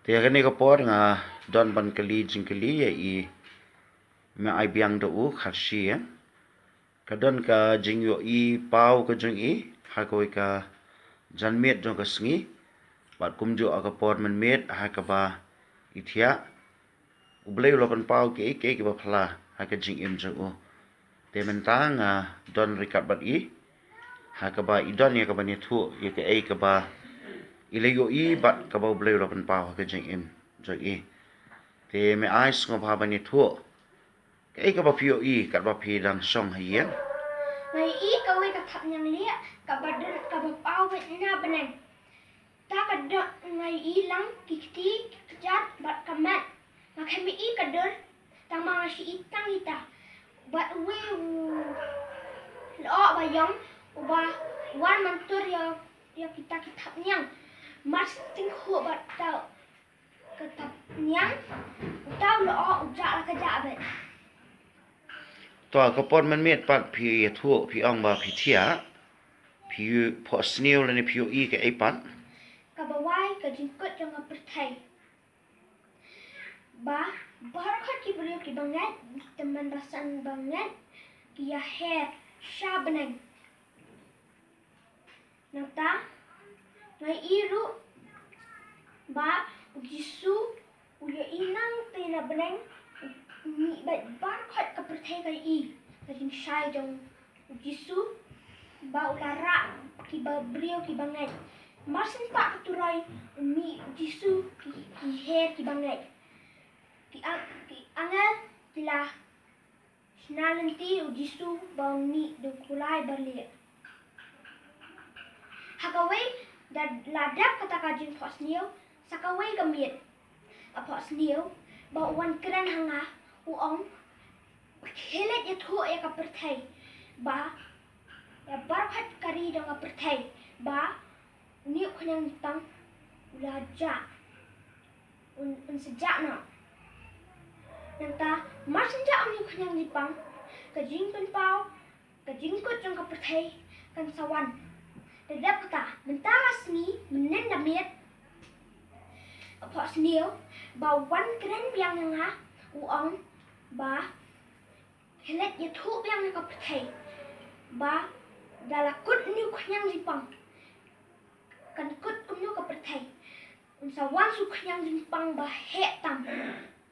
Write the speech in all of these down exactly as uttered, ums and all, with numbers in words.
Te ha kane ka por nga don ban kylli jingkylli ïa i, me ai biang da u kharshi ïa. Ka don ka jingïohi paw ka jong i ha kawei ka janmiet jong ka sngi, bad kumjuh ha ka por mynmiet ha kaba i thiah. U Blei u la pynpaw kiei kiei kiba phylla ha ka jingim jong u. Te mynta nga don ryngkat bad i ha kaba i don ïa kaban ïathuh ïa kaei kaba i la ïohi bad kaba U Blei u la pynpaw ha ka jingim jong i. Te me ai sngewbha ban ïathuh kaei kaba phi ïohi katba phi dang shong ha ïing. Nga ïohi kawei ka thapniang lieh kaba dur kaba paw beit na bneng. Ta ka dur nga ïohi lang ki kti, ki kjat bad ka met. Nga khlem ïohi ka dur, tang ma nga shu ïohi tang ita. Bad uwei u lyoh ba ïong uba wan myntur ïa, ïa kita ki thapniang. Mar shu tyngkhuh bad uta ka thapniang, uta u lyoh u jah la ka jah beit. To ha ka por mynmiet pat phi ïathuh phi ong ba phi thiah, phi phohsniew lane phi ïohi kaei pat? Kaba wai ka jingkut jong ka pyrthei. Ba baroh ki briew kiba ngeit, tymmen basan ba ngeit, ki ïaher sha bneng. Nangta nga ïohi ruh ba U Jisu u ïohi nangta na bneng, u mih bad baroh ka pyrthei ka ïohi ka jingshai jong U Jisu, ba u la rah kiba briew kiba ngeit. Mar shu pat ka turoi u mih U Jisu ki, ki her kiba ngeit. Ki ang-, ki angel ki la shna lynti U Jisu ba un mih da u kulai balieh. Ha kawei da la dep kata ka jingphohsniew, sa kawei ka miet. A phohsniew ba u wan kren ha nga, u ong, khie leit ïathuh ïa ka pyrthei ba, ïa baroh ka ri jong ka pyrthei ba une u khñiang jingpang u la jah. Un, un sa jah noh. Nangta mar shu jah une u khñiang jingpang, ka jingpynpaw, ka jingkut jong ka pyrthei kan sa wan. Da dep kata, mynta ka sngi, mynnin da miet, a phohsniew ba u wan kren biang ïa nga, u ong ba khie leit ïathuh biang ïa ka pyrthei ba da la kut une u khñiang jingpang, kan kut kumno ka pyrthei. Un sa wan shu khñiang jingpang ba heh tam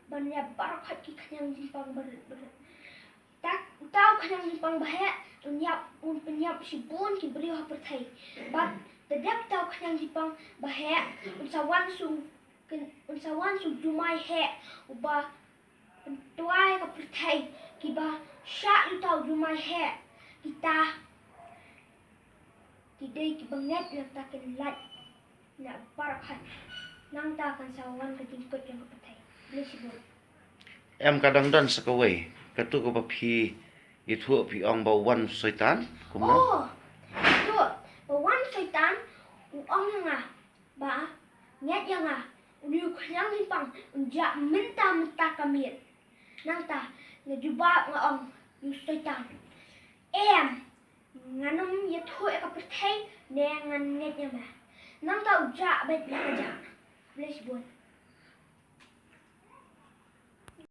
ban ïap baroh ki khñiang jingpang ba, ba, ta, uta u khñiang jingpang ba heh un ïap, un pynïap shibun ki briew ha pyrthei. Bad da dep uta u khñiang jingpang ba heh, un sa wan shu, un sa wan shu jumai heh uba pyntwa ïa ka pyrthei. Kiba shah ïa uta u jumai heh, kita ki dei kiba ngeit, nangta kin lait na baroh. Nangta kan sa wan ka jingkut jong ka pyrthei. Khublei shibun. Em, ka dang don sa kawei, kato kaba phi ïathuh phi ong ba u wan u Soitan, kumno? Oh, kato ba wan u Soitan, u ong ïa nga ba ngeit ïa nga, une u khñiang jingpang un jah mynta mynta ka miet. Nangta nga jubab, nga ong ïa u Soitan, em, ngan ym ïathuh ïa ka pyrthei ne ngan ngeit ïa me. Nangta u jah beit la ka jah. Khublei shibun.